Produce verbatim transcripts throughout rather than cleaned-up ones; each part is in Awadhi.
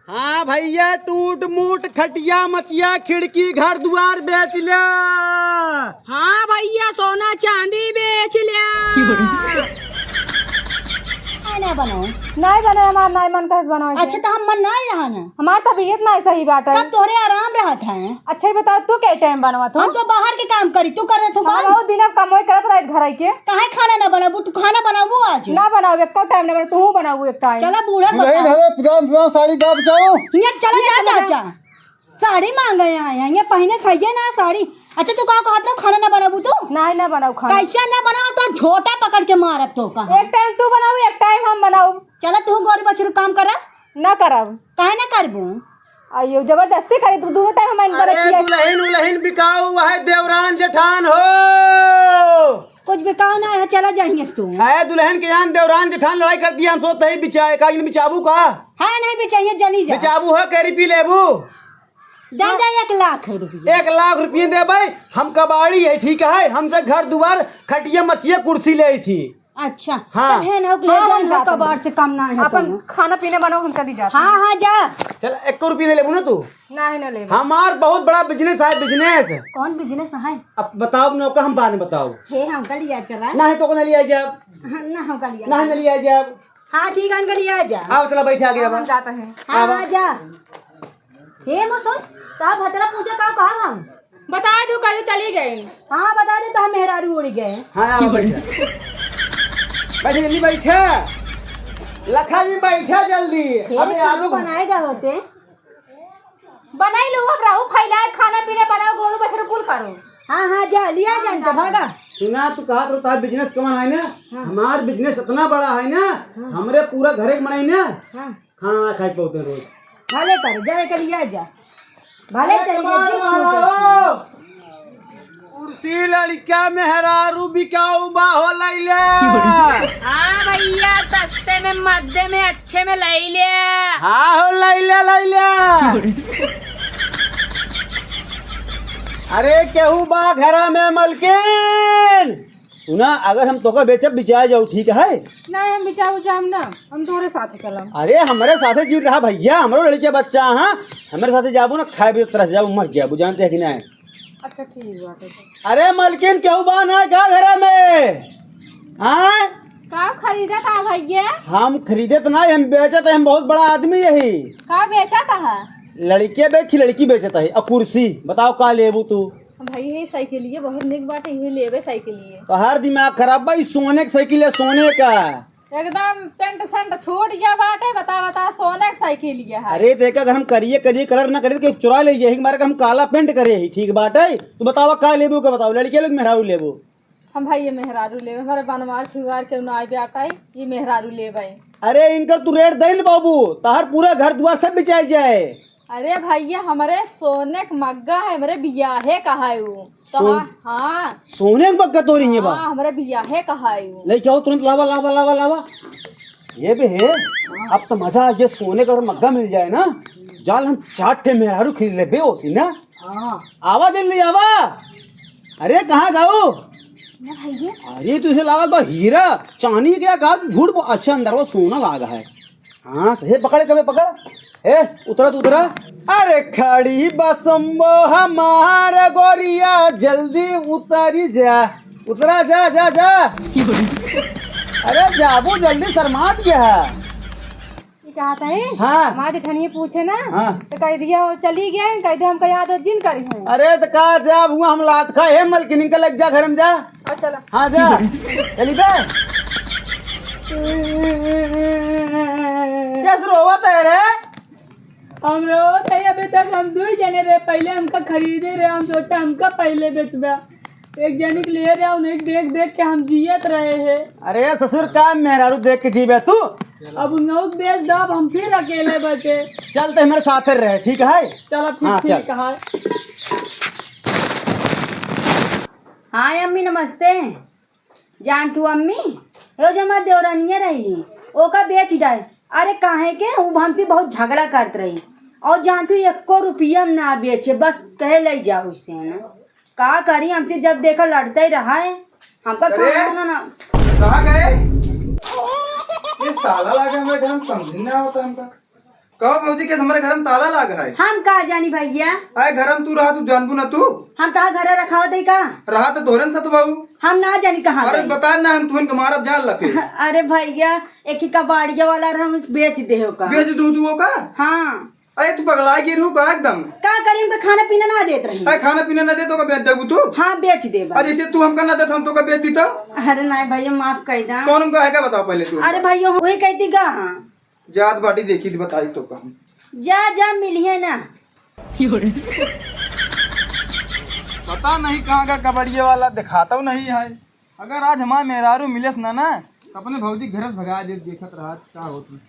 हाँ भइया, टूट मूट खटिया मचिया खिड़की घर दुआर बेच ल्या। हाँ भइया, सोना चांदी बेच ल्या। काहे ना बनाओ? नाहीं बनाओ, हमार नाहीं मन कहत बनाओ के। अच्छा, तो हम मन नाहीं रहा ना। हमार तबीयत नाहीं सही बाटे। तब तोहरे आराम रहत है। अच्छा, ये बताओ, तू के टाइम बनवत हो? हम तो बाहर के काम करी, तू करत हो हम काम? बहुत दिन अब कमाई करत रहित घर आइके। काहे खाना ना बनाबू? तू खाना बनाबू आज? ना बनाबू, एको टाइम ना बनाबू, तू बनाबू एक टाइम। चला बूढ़ा दुल्हन बता। हवे, पुरान पुरान साड़ी का बचाओ। हियाँ चला, जा, जा, जा। साड़ी मांगे आए हैं, ये पहिने खाइए ना साड़ी। अच्छा, तू का कहत रहो, खाना ना बनाबू तू? नाहीं, ना बनाऊ खाना। कैसे ना बनाओ, तो झोटा पकड़ के मारब तो का। एक टाइम तू बनाऊ, एक टाइम हम बनाऊ। चला, तू गोरी बछरू काम करा। ना करब। काहे ना करबू? आ, ये जबरदस्ती करी, तू दोनों टाइम हम अरे, बरतिया। दुल्हन उल्हन बिकाऊ है, देवरान जेठान हो। कुछ बिकाऊ ना है, चला जाइए तू। अरे, दुल्हन के जान देवरान जेठान लड़ाई कर दिया, हम सोचते ही बिचाए, का इन बिचाबू का? हाँ, नहीं बिचाइए, जनी जा। बिचाबू है, केरी पी लेबू? दे दे एक लाख रुपया। एक लाख रुपया देबे, हम कबाड़ी है, ठीक है, हमसे घर दुआर, खटिया मचिया कुर्सी ले थी। अच्छा, हाँ। तब है ना, ले हाँ, जाओ हम ना, जाते कबाड़ हैं। से कम ना है अपन कोनो। खाना पीना बनाओ, हम चली जाते हाँ, हैं। हाँ, जा। चल, एक रुपया नहीं लेबू ना तू? नहीं, नहीं लेबू। हमार बहुत बड़ा business है, business। कौन business है? अब बताओ, नौका हम बाद में बताओ। हे, हमका लिया चला। नहीं तो को ना लिया जाब। हाँ, ना, हमका लिया नहीं, चला। ना लिया जाब। हाँ, ठीक है, हमका लिया जा। आओ, चला, बैठे आगे, हाँ, अब। हम जाते हैं। हाँ, अब। हाँ, जा। हे मुसुन, का भतरा पूछे का, कहाँ हम? बता दो, कल चली गई। हाँ, बता दे, तो हम मेहरारू उड़ गए। हाँ, आओ, बैठा। बैठे, जल्दी बैठा। लखा जी, बैठा जल्दी। हे, अबे, कुछ आलू बनाए गए होते। बनाई लो, अब रहू फैलाए, खाना पीना बनाओ, गोरू बछरू कुल करो। हाँ, हाँ, जा, लिया हाँ, जान जा। के, भागा। सुना, तू कहा तो, तार business कमान है ना? हाँ। हमार business इतना बड़ा है ना, हाँ। हमरे पूरा घरे के बनाई ना। हाँ। खाना ना खाए पाते रोज। भले कर, जा एकर लिया जा। भले अरे चल कमाल गए, वाला हो। कुर्सी लड़का मेहरारू बिकाऊ बा हो लैले। हाँ भइया, सस्ते में, मद्दे में, अच्छे में लैले। हाँ हो लैले, लैले। अरे केहू बा घरा में मलकिन? सुना, अगर हम तोका बेचब, बिचाए जाऊ, ठीक है? नहीं, हम बिचाए उचाए हम ना, हम तोहरे साथे चलब। अरे, हमरे साथे जीव रहा भइया, हमरो लड़के बच्चा, हाँ? हमरे साथे जाबू ना, खाए भी तरस जाबू, मर जाबू, जानते हैं कि नहीं? अच्छा, ठीक बाटे तो। अरे, मलकिन, केहू बा ना का घरे में? हाँ? का खरीदत आ भइया? हम खरीदत ना, हम बेचत है, हम बहुत बड़ा आदमी यही। का बेचत है? लड़के बेच, लड़की बेचत है, और कुर्सी, बताओ का लेबू तू? भाई, ये साइकिलिया बहुत निक बाटे, ये लेबे साइकिलिया। तोहार दिमाग खराब बा, ई सोने के साइकिल है, सोने का। एकदम पेंट सेंट छूट गया बाटे, बता, बता, सोने के साइकिलिया है। अरे, देखा, अगर हम करिए, करिए कलर ना करिए, तो केहू चुरा ले जाए, हमारे का हम काला पेंट करे ही, ठीक बाटे। तू बतावा, का लेबू, का बताओ, लड़के लेबू, मेहरारू लेबू? हम भाई ये मेहरारू लेबे, हमारे बनवार खिवार के ना बाटे, ये मेहरारू लेबे। अरे, इनकर तू रेट दे न बाबू, तोहार पूरा घर दुआर सब बिचाई जाए। अरे भइया, हमरे सोने के मग्गा है, हमरे बियाहे का है उ। तो सोन-, हाँ, हाँ। सोने के मग्गा तोरी है बा? हाँ, हमरे बियाहे का है उ। लेके आओ तुरंत, लावा, लावा, लावा, लावा। ये भी है, अब तो मजा आ गया, सोने का अगर मग्गा मिल जाए ना, जाल हम चार ठे मेहरारू खरीद लेबे ओसी ना। हाँ। आवा जल्दी, आवा। अरे, कहाँ गऊ? ना भइया। अरे, तू इसे लागत बा हीरा, चांदी क्या कहा, तू झूठ बोल। अच्छा, अंदर वो सोना लागा है। हाँ, सही पकड़, कबे पकड़। ए, उतरा, तू उतरा। अरे, खड़ी बसम्बो हमार गोरिया, जल्दी उतरी जा। उतरा, जा, जा, जा। अरे, जाबू जल्दी, शर्मात गया है। ये कहा था, हाँ। हमार जेठनिया पूछे ना, हाँ। तो कह दिया, "वो चली गए," कह दे, "हमका याद हो जिन करी है।" अरे, तो का जाब हुआ, हम लात खा, हे मलकिन, इनका लग जा घर में जा। और चला। हाँ, जा। चली बे। कैसे रोवत है रे? हम रोवत है, अबे तक हम दो ही जने रहे, पहले हमका खरीदे रहे, हम सोचा हमका पहले बेचबा। एक जने के लिए रहे, उन्हें देख देख के हम जियत रहे हैं। अरे ससुर, का मेहरारू देख के जीबे तू? अब उन लोग बेच दो, अब हम फिर अकेले बचे। चल, तो हमारे साथ रहे, ठीक है? चलो, फिर हाँ, ठीक चल। है। हाँ अम्मी, नमस्ते। जानतू अम्मी, यो जो हमार देवरानिया रही, ओका बेच डाए। अरे काहे के, उ हमसे बहुत झगड़ा करत रही। और जानतू, एको रुपया में ना बेचे, बस कहे ले जाओ इसे ना। का करी, हमसे जब देखा लड़ते ही रहा है। हमका अरे, खाना ना, ना। कहाँ गए? ये ताला लगा हुआ है, हम समझ नहीं आता हमका। कहो भौजी, के हमरे घर में ताला लाग है? हम का जानी भैया। आए घर में तू रहा, तू जानबू ना तू। हम तहा घरे रखावत है का? रहा तो तोहरे साथ बाबू। हम ना जानी कहाँ अरे गई। बता ना, हम तुहन के मारब जान ला फिर। अरे भैया, एक ही कबाड़िया वाला रहा, हम बेच दे हो का। बेच दू तू का? हाँ। अरे तू पगला गिर हो का एकदम? का करी, हमका खाना पीना ना देत रही। अरे खाना पीना ना दे तो का बेच देबू तू? हाँ, बेच देबा। अरे जैसे तू हमका ना दे तो हम तो का बेच दी तो? अरे नहीं भैया, माफ कर दा। कौन हमका है का बताओ पहले तू? अरे भैया, वही कहती का। जात बाटी देखी थी बताई तो कहूँ। जा, जा, मिलिए ना। पता नहीं कहाँ का कबड़िया वाला दिखाता नहीं है। अगर आज हमार मेहरारू मिलेस ना ना, तो अपने भौजी घर से भगा दे, देखत रहा का होती।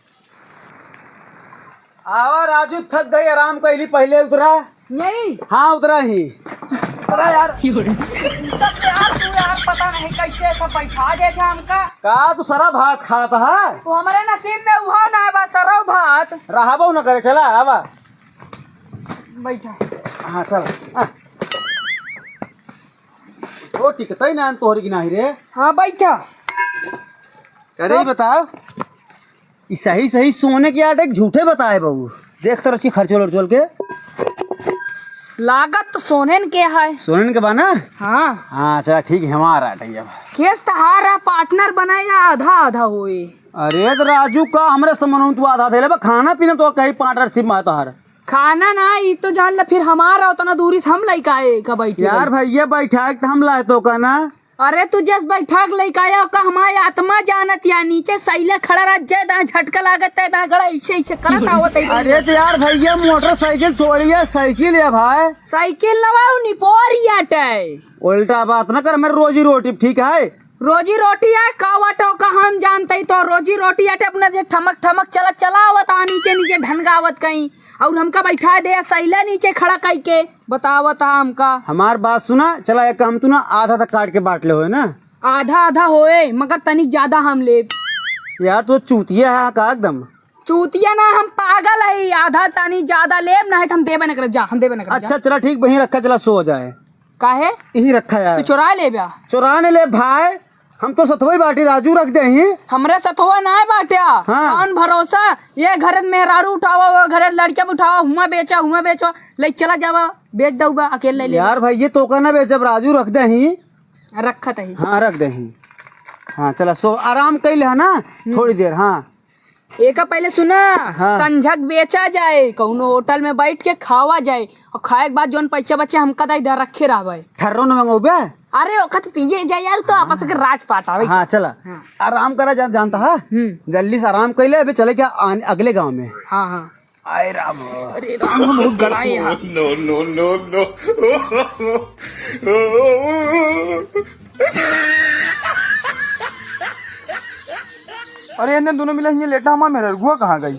आवा राजू, थक गई, आराम कैली, पहले उतरा। यही? हाँ, उतरा ही। उतरा यार। सब यार, तू यार, पता नहीं कैसे सब बैठा दे थे हमका। का तू सरा भात खात है? वो हमारे नसीब में उहा ना बा, सरौ भात। रहबो न करे, चला, आवा। बैठा। हाँ, चल। आ। ओ, टिकतई ना तोहरी की नाही रे। हाँ, बैठा। अरे, तो बताओ, ई सही सही सोने के आटे के झूठे बताए बाबू। देख तो रची खर्चोल उर्चोल के। लागत तो सोनेन के है। सोनेन के बा ना? हाँ। हाँ, चला ठीक है, हमारा आटे अब। केस तहारा पार्टनर बनाए या आधा आधा होए? अरे तो राजू का हमरे समनों तू आधा देले बा, खाना पीना तो कहीं पार्टनरशिप में तोहर। खाना ना, ई तो जान ले, फिर हमारा उतना दूरी से हम लइका आए का बैठे यार रही। भैया बैठा के तो हम लाए तो का ना। अरे तू जस बैठा के लइका आया का, हमारी आत्मा जानत या नीचे सैले खड़ा रह, जे दां झटका लागत है, दां गड़ा ऐसे ऐसे करत आवत है। अरे तो यार भैया मोटरसाइकिल थोड़ी है, साइकिल है भाई। साइकिल लवा, उ निपोरिया टे। उल्टा बात ना कर, मेरी रोजी रोटी ठीक है। रोजी रोटी है का वाटो का हम जानते ही तो रोजी रोटी आटे अपना जे ठमक ठमक चला चला आवत आ नीचे नीचे ढनगावत कहीं और हमका बैठा दे सैला नीचे खड़ा कई के बतावत आ हमका। हमार बात सुना, चला एक काम तू ना आधा तक काट के बांट ले होए ना। आधा आधा होए मगर तनिक ज्यादा हम लेब। यार तू चूतिया है का एकदम? चूतिया ना, हम पागल है, आधा तनी ज्यादा लेब ना है तो हम देबे न करब, जा हम देबे न करब, जा। अच्छा चला ठीक, वहीं रखा, चला सो जाए। काहे? यहीं रखा यार। तू चोरा ले बा? चोरा ने ले भाई, हम तो सथवई बाटी राजू रख दे ही। हमरे सथवा ना है बाट्या। हाँ। कौन भरोसा? ये घर में मेहरारू उठावा, वो घर में लड़किया उठावा, हुआ बेचा, हुआ बेचो, ले चला जावा, बेच दऊबा, अकेले ले। यार भाई ये तो का ना बेचब, राजू रख दे ही। रखत ही। हाँ रख दे ही। हाँ चला सो आराम कैले है ना थोड़ी देर। हाँ। एका पहले सुना, हाँ। संझक बेचा जाए, कौनो होटल में बैठ के खावा जाए, और खाए के बाद जौन पैसा बचे हमका दाई दे रखे रहबे। ठर्रो न मंगौबे? अरे ओखत पिए जाए यार, तो आपस के राज पाटावे। हाँ चला। हाँ। आराम करा जा, जानता है? हम्म। जल्दी से आराम कर ले, अबे चले क्या आन-, अगले गांव में। हाँ हाँ। आए राम। अरे राम, हम बहुत गड़ाए हैं। No, no, no, no। अरे इन्हें दोनों मिले हियाँ लेटा, हमार मेहररुआ कहाँ गई?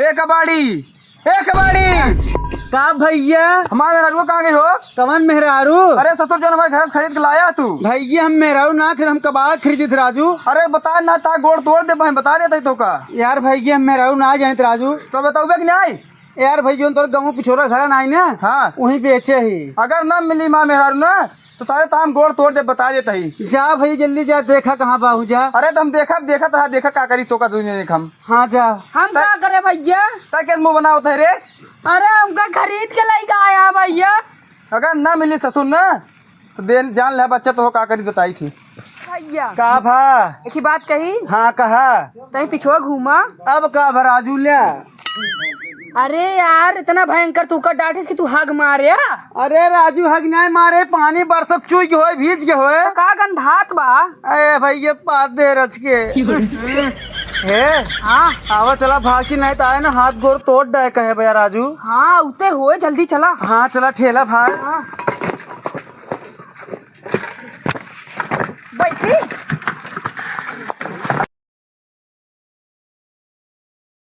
ए कबाड़ी, ए कबाड़ी। का भैया? हमार मेहररुआ कहाँ गई हो? कवन मेहरारू? अरे ससुर जौन हमारे घर से खरीद के लाया तू। भैया हम मेहरारू ना खरीद, हम कबाड़ खरीदित राजू। अरे बता ना, ता गोड़ तोड़ दे, बहन बता देता ही तो का। यार भैया हम मेहरारू ना जानित राजू। तो बताऊबे कि नहीं? यार भाई, जौन तोर गाँव पिछोरा घर नाई ना, हाँ। वहीं बेचे ही। अगर ना मिली माँ मेहरारू ना, तो सारे ताम गोड़ तोड़ दे, बता देता ही। जा भाई, जल्दी जा, देखा कहाँ बाहू जा। अरे, तो हम देखा, देखत रहा, देखा का करी तो का दुनिया देख हम। हाँ, जा। हम त-, का करे भैया? तै के मुँह बनावत है रे? अरे, हमका खरीद के लइका आया भैया। अगर ना मिली ससुर ना, तो दे, जान ले बच्चा तो हो का करी बताई थी। भैया। का भा? एक ही बात कही। हाँ, कहा। तहीं पिछुआ घूमा। अब का भा राजू ल्या? अरे यार, इतना भयंकर तू कर डांटिस कि तू हग मारे। अरे राजू, हग नहीं मारे, पानी बरसत चुई के होए, भीज के होए। तो का गंधात बा? अरे भाई, ये पात दे रच के। हे, हाँ। आवा चला भाग ची, नहीं तो आए ना हाथ गोड़ तोड़ डाए कहे भैया राजू। हाँ, उते होए, जल्दी चला। हाँ, चला ठेला भाग। हाँ।